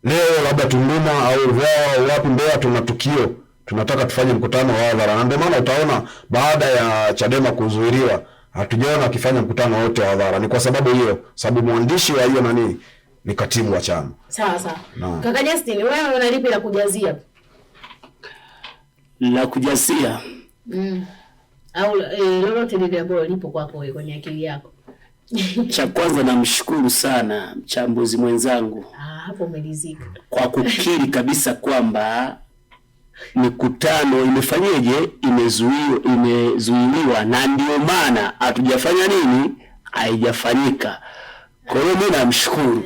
[SPEAKER 3] leo labda Tunduma au Vwawa au wapi Mbeya tuna tukio, tunataka tufanye mkutano wa hadhara. Na ndio maana utaona baada ya Chadema kuzuiliwa hatujaona akifanya mkutano wote wa hadhara, ni kwa sababu hiyo, sababu mwandishi wa hiyo nani ni katibu wa chama.
[SPEAKER 1] Sawa sawa.
[SPEAKER 3] Naam.
[SPEAKER 1] Kaka Justin, wewe una lipi la kujazia?
[SPEAKER 2] La kujazia
[SPEAKER 1] Au lolote lile ambalo lipo kwako wewe kwenye akili yako.
[SPEAKER 2] cha kwanza, namshukuru sana mchambuzi mwenzangu
[SPEAKER 1] Hapo umelizika.
[SPEAKER 2] kwa kukiri kabisa kwamba mikutano imefanyeje, imezuiliwa, na ndio maana hatujafanya nini, haijafanyika. Kwa hiyo mimi namshukuru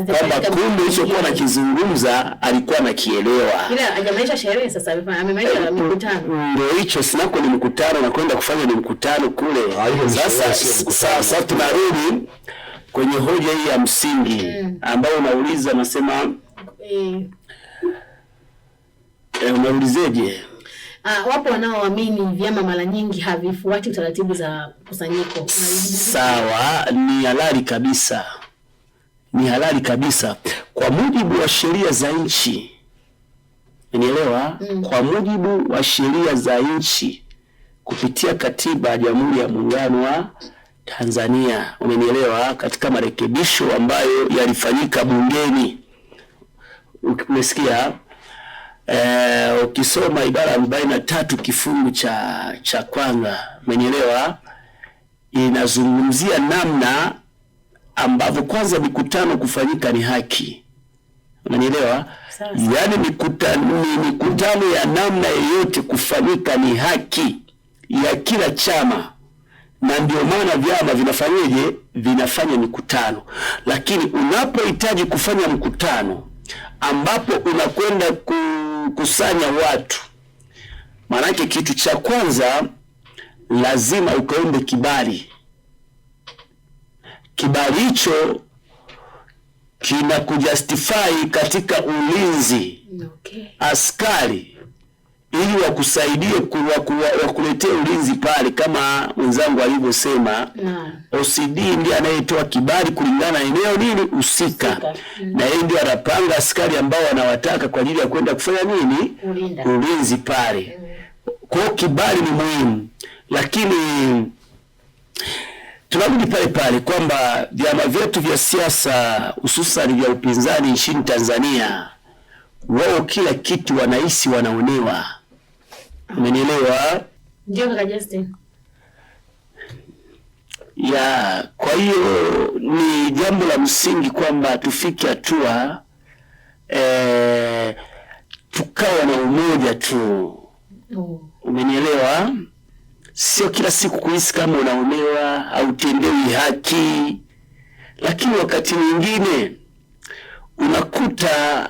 [SPEAKER 2] kwamba kumbe hicho nakizungumza alikuwa anakielewa.
[SPEAKER 1] Ila hajamaanisha sherehe sasa, amemaanisha mikutano.
[SPEAKER 2] Ndio hicho, sinako ni mkutano na kwenda kufanya ni mkutano kule.
[SPEAKER 3] Hiyo ni
[SPEAKER 2] Sasa
[SPEAKER 3] sherehe, sio mkutano.
[SPEAKER 2] sasa tunarudi kwenye hoja hii ya msingi ambayo unauliza, nasema unaulizeje?
[SPEAKER 1] Wapo wanaoamini vyama mara nyingi havifuati taratibu za kusanyiko.
[SPEAKER 2] Sawa, ni halali kabisa, ni halali kabisa kwa mujibu wa sheria za nchi, unielewa? Kwa mujibu wa sheria za nchi kupitia katiba ya Jamhuri ya Muungano wa Tanzania, umenielewa? Katika marekebisho ambayo yalifanyika bungeni, umesikia? Ukisoma ibara 43 kifungu cha kwanza, umenielewa, inazungumzia namna ambavyo kwanza mikutano kufanyika ni haki, unanielewa? Yaani mikutano ya namna yoyote kufanyika ni haki ya kila chama, na ndio maana vyama vinafanyeje, vinafanya mikutano. Lakini unapohitaji kufanya mkutano ambapo unakwenda kukusanya watu, maanake kitu cha kwanza lazima ukaombe kibali. Kibali hicho kinakujustify katika ulinzi, askari ili wakusaidie wakuletee ulinzi pale, kama mwenzangu alivyosema. OCD ndiye anayetoa kibali kulingana na eneo nini husika, na yeye ndiye anapanga askari ambao wanawataka kwa ajili ya kwenda kufanya nini, ulinzi pale. Kwa hiyo kibali ni muhimu, lakini tunarudi pale pale kwamba vyama vyetu vya siasa hususan vya upinzani nchini Tanzania, wao kila kitu wanahisi wanaonewa. Umenielewa?
[SPEAKER 1] Ndio kaka Justin.
[SPEAKER 2] Ya, kwa hiyo ni jambo la msingi kwamba tufike hatua tukawa na umoja tu. Umenielewa? Sio kila siku kuhisi kama unaonewa, hautendewi haki, lakini wakati mwingine unakuta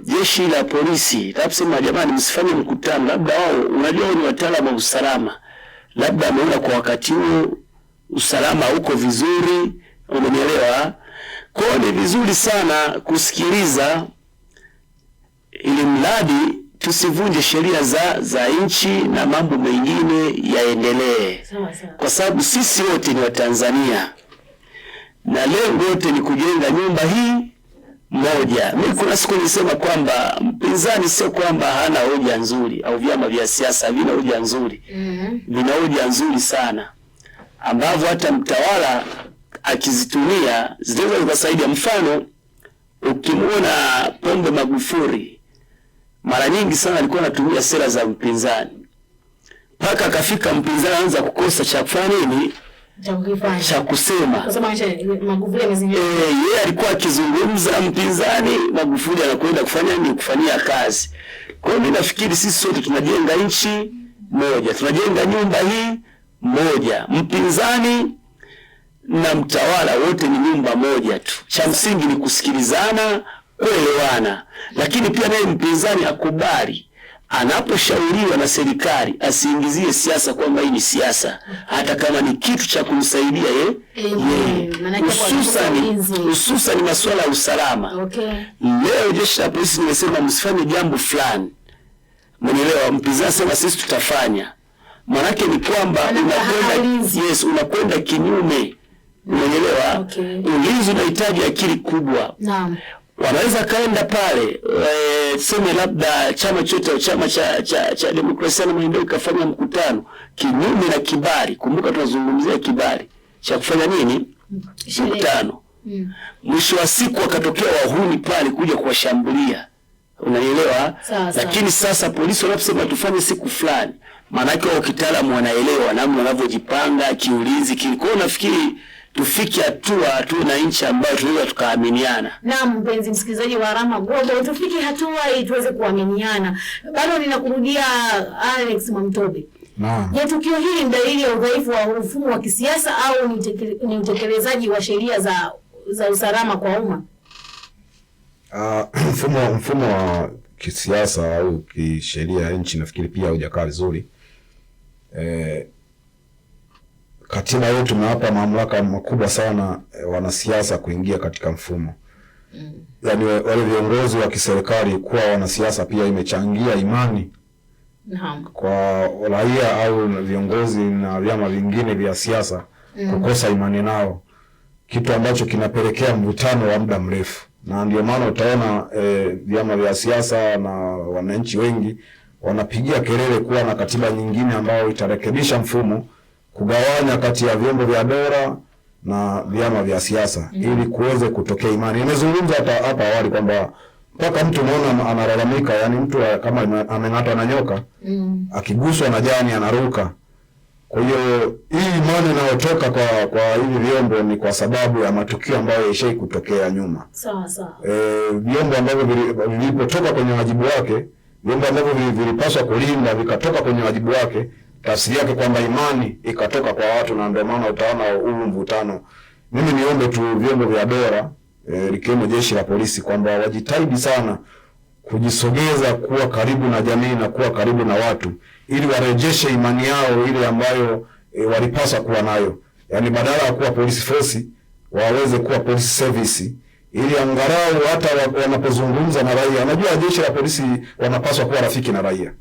[SPEAKER 2] jeshi la polisi labda jamani, msifanye mkutano, labda wao, unajua ni wataalamu wa usalama, labda ameona kwa wakati huo usalama uko vizuri, umenielewa? Kwa hiyo ni vizuri sana kusikiliza, ili mradi tusivunje sheria za nchi na mambo mengine yaendelee, kwa sababu sisi wote ni Watanzania na lengo wote ni kujenga nyumba hii moja. Mimi kuna siku nilisema kwamba mpinzani sio kwamba hana hoja nzuri au vyama vya siasa vina hoja nzuri, vina hoja nzuri sana ambavyo hata mtawala akizitumia zinaweza zikasaidia. Mfano, ukimwona Pombe Magufuli mara nyingi sana alikuwa anatumia sera za mpinzani mpaka akafika mpinzani anza kukosa cha kufanya nini, cha kusema. Yeye alikuwa akizungumza mpinzani, Magufuli anakwenda kufanya nini, kufanyia kazi. Kwa hiyo mimi nafikiri sisi sote tunajenga nchi moja, tunajenga nyumba hii moja. Mpinzani na mtawala wote ni nyumba moja tu. Cha msingi ni kusikilizana, kuelewana, lakini pia naye mpinzani akubali Anaposhauriwa na serikali asiingizie siasa kwamba hii ni siasa, hata kama ni kitu cha kumsaidia ye,
[SPEAKER 1] Eh, maanake hapo
[SPEAKER 2] hususani
[SPEAKER 1] ulinzi.
[SPEAKER 2] hususani masuala ya usalama.
[SPEAKER 1] Okay.
[SPEAKER 2] Leo jeshi la polisi nimesema msifanye jambo fulani, mwenelewa. Mpinzani sema sisi tutafanya, manake ni kwamba
[SPEAKER 1] Maanake ulinzi.
[SPEAKER 2] unakwenda, yes, unakwenda kinyume, umeelewa?
[SPEAKER 1] Okay.
[SPEAKER 2] Ulinzi unahitaji akili kubwa.
[SPEAKER 1] Naam.
[SPEAKER 2] Wanaweza kaenda pale tuseme labda chama chote au chama cha Demokrasia na Maendeleo ikafanya mkutano kinyume na kibali. Kumbuka tunazungumzia kibali cha kufanya nini?
[SPEAKER 1] Sherehe.
[SPEAKER 2] Mkutano.
[SPEAKER 1] Mm.
[SPEAKER 2] Mwisho wa siku wakatokea wahuni pale kuja kuwashambulia, unanielewa?
[SPEAKER 1] Sawa, sawa.
[SPEAKER 2] Lakini sasa polisi wanaposema tufanye siku fulani, maanake wao kitaalamu wanaelewa namna wanavyojipanga kiulinzi. Kwa hiyo nafikiri tufike hatua tuwe na nchi ambayo tunaweza tukaaminiana.
[SPEAKER 1] Naam, mpenzi msikilizaji wa Rama Global, tufike hatua hii tuweze kuaminiana. Bado ninakurudia Alex Mwamtobe.
[SPEAKER 3] Naam.
[SPEAKER 1] Je, tukio hili ni dalili ya udhaifu wa mfumo wa kisiasa au ni utekelezaji wa sheria za usalama kwa umma?
[SPEAKER 3] Mfumo wa kisiasa au kisheria ya nchi nafikiri pia haujakaa vizuri. Katiba yetu imewapa mamlaka makubwa sana wanasiasa kuingia katika mfumo. Yaani wale viongozi wa kiserikali kuwa wanasiasa pia imechangia imani
[SPEAKER 1] Naam.
[SPEAKER 3] kwa raia au viongozi na vyama vingine vya siasa kukosa imani nao, kitu ambacho kinapelekea mvutano wa muda mrefu, na ndio maana utaona vyama vya siasa na wananchi wengi wanapigia kelele kuwa na katiba nyingine ambayo itarekebisha mfumo, kugawanya kati ya vyombo vya dola na vyama vya siasa ili kuweze kutokea imani. Nimezungumza hata hapa awali kwamba mpaka mtu unaona analalamika, yani mtu kama ameng'atwa na nyoka akiguswa na jani anaruka. Kwa hiyo hii imani inayotoka kwa hivi vyombo ni kwa sababu ya matukio ambayo yalishai kutokea nyuma.
[SPEAKER 1] Sawa sawa.
[SPEAKER 3] Vyombo ambavyo vilipotoka kwenye wajibu wake, vyombo ambavyo vilipaswa kulinda vikatoka kwenye wajibu wake, tafsiri yake kwamba imani ikatoka kwa watu, na ndio maana utaona huu mvutano. Mimi niombe tu vyombo vya dola likiwemo jeshi la polisi kwamba wajitahidi sana kujisogeza kuwa karibu na jamii na kuwa karibu na watu ili warejeshe imani yao ile ambayo walipaswa kuwa nayo, yaani badala ya kuwa police force waweze kuwa police service, ili angalau hata wanapozungumza na raia. Unajua jeshi la polisi wanapaswa kuwa rafiki na raia,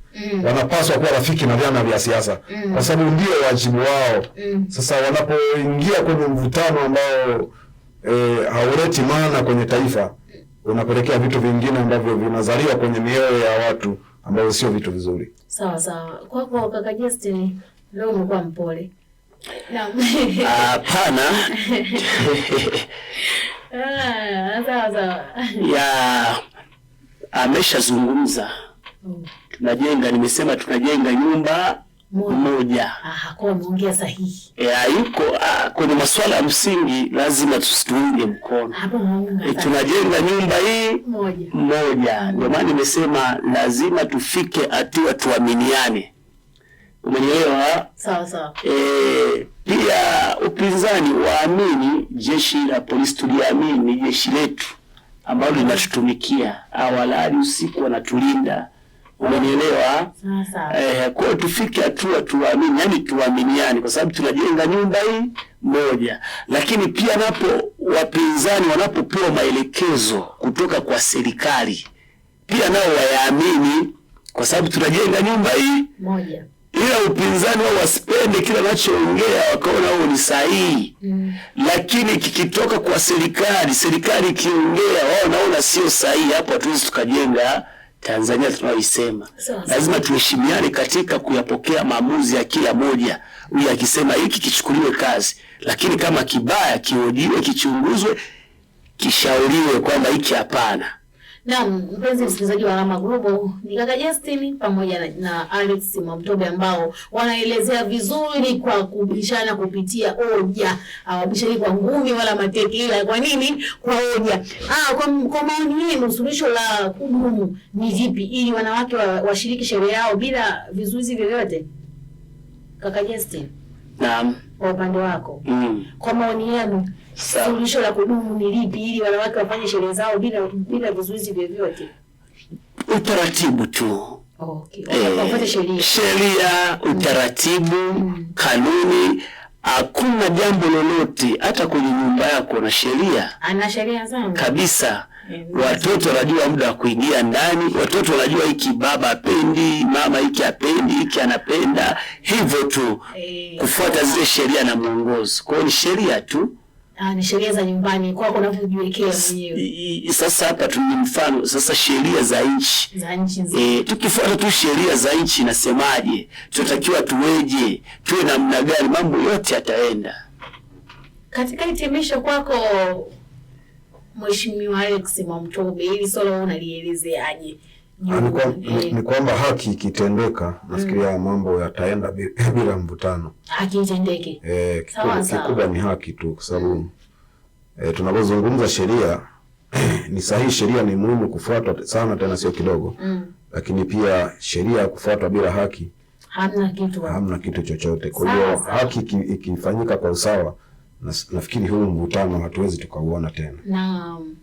[SPEAKER 3] wanapaswa kuwa rafiki na vyama vya siasa kwa sababu ndio wajibu wao. Sasa wanapoingia kwenye mvutano ambao hauleti maana kwenye taifa, unapelekea vitu vingine ambavyo vinazaliwa kwenye mioyo ya watu ambavyo sio vitu vizuri.
[SPEAKER 1] Sawa sawa. Kwako kaka Justin, leo umekuwa mpole. Naam.
[SPEAKER 2] Hapana.
[SPEAKER 1] Sawa sawa.
[SPEAKER 2] Ya ameshazungumza. Tunajenga, nimesema tunajenga nyumba
[SPEAKER 1] Moja.
[SPEAKER 2] moja.
[SPEAKER 1] Kwa umeongea sahihi.
[SPEAKER 2] Yuko kwenye masuala ya msingi lazima tusiunge mkono.
[SPEAKER 1] Hapo umeunga.
[SPEAKER 2] Tunajenga nyumba hii
[SPEAKER 1] Moja.
[SPEAKER 2] moja. Ndio maana nimesema lazima tufike hatua tuaminiane. Umenielewa?
[SPEAKER 1] Sawa sawa.
[SPEAKER 2] Pia upinzani waamini jeshi la polisi, tuliamini ni jeshi letu ambalo linatutumikia, hawalali usiku, wanatulinda. Umenielewa?
[SPEAKER 1] Sawa sawa.
[SPEAKER 2] Kwa hiyo tufike hatua tuamini, yani tuaminiane, kwa sababu tunajenga nyumba hii moja. Lakini pia napo wapinzani wanapopewa maelekezo kutoka kwa serikali, pia nao wayaamini, kwa sababu tunajenga nyumba hii
[SPEAKER 1] Moja.
[SPEAKER 2] ila upinzani wao wasipende kila wanachoongea wakaona wao ni sahihi, lakini kikitoka kwa serikali, serikali ikiongea wao naona sio sahihi, hapo hatuwezi tukajenga Tanzania tunayoisema.
[SPEAKER 1] Sawa, sawa.
[SPEAKER 2] Lazima tuheshimiane katika kuyapokea maamuzi ya kila moja. Huyu akisema hiki kichukuliwe kazi, lakini kama kibaya kihojiwe, kichunguzwe, kishauriwe kwamba hiki hapana.
[SPEAKER 1] Naam, mpenzi msikilizaji wa Alama Global, ni kaka Justin pamoja na Alex Mwamtobe ambao wanaelezea vizuri kwa kubishana kupitia hoja. Hawabishani kwa ngumi wala mateke, ila kwa nini? Kwa hoja. Kwa maoni yenu, suluhisho la kudumu ni vipi ili wanawake washiriki sherehe yao bila vizuizi vyovyote? Kaka Justin,
[SPEAKER 2] Naam.
[SPEAKER 1] kwa upande wako, kwa maoni yenu,
[SPEAKER 2] Sawa.
[SPEAKER 1] suluhisho la kudumu ni lipi ili wanawake wafanye sherehe zao bila vizuizi vyovyote?
[SPEAKER 2] Utaratibu tu.
[SPEAKER 1] Okay. Wafuate sheria.
[SPEAKER 2] Sheria, utaratibu, kanuni. Hakuna jambo lolote, hata kwenye nyumba yako na sheria
[SPEAKER 1] Ana sheria zangu.
[SPEAKER 2] kabisa. Watoto wanajua muda wa kuingia ndani, watoto wanajua hiki baba apendi, mama hiki apendi, hiki anapenda, hivyo tu kufuata zile sheria na mwongozo. Kwa hiyo ni sheria tu.
[SPEAKER 1] Ah, ni sheria za nyumbani kwako unavyojiwekea mwenyewe.
[SPEAKER 2] Sasa hapa tu ni mfano sasa, sheria za nchi
[SPEAKER 1] Za nchi nzima.
[SPEAKER 2] Tukifuata tu sheria za nchi inasemaje, tunatakiwa tuweje, tuwe namna gani, mambo yote yataenda.
[SPEAKER 1] Katika hitimisho kwako Mheshimiwa Alex Mwamtobe, hili swala wewe unalielezeaje?
[SPEAKER 3] Ni kwamba haki ikitendeka, nafikiria mambo yataenda bila mvutano.
[SPEAKER 1] Haki itendeke. Sawa, sawa.
[SPEAKER 3] Kikubwa ni haki tu, kwa sababu tunapozungumza sheria ni sahihi, sheria ni muhimu kufuatwa sana, tena sio kidogo, lakini pia sheria kufuatwa bila haki
[SPEAKER 1] Hamna kitu.
[SPEAKER 3] hamna kitu chochote. Kwa
[SPEAKER 1] Sawa,
[SPEAKER 3] hiyo
[SPEAKER 1] sawa.
[SPEAKER 3] haki ikifanyika kwa usawa, nafikiri huu mvutano hatuwezi tukauona tena.
[SPEAKER 1] Naam.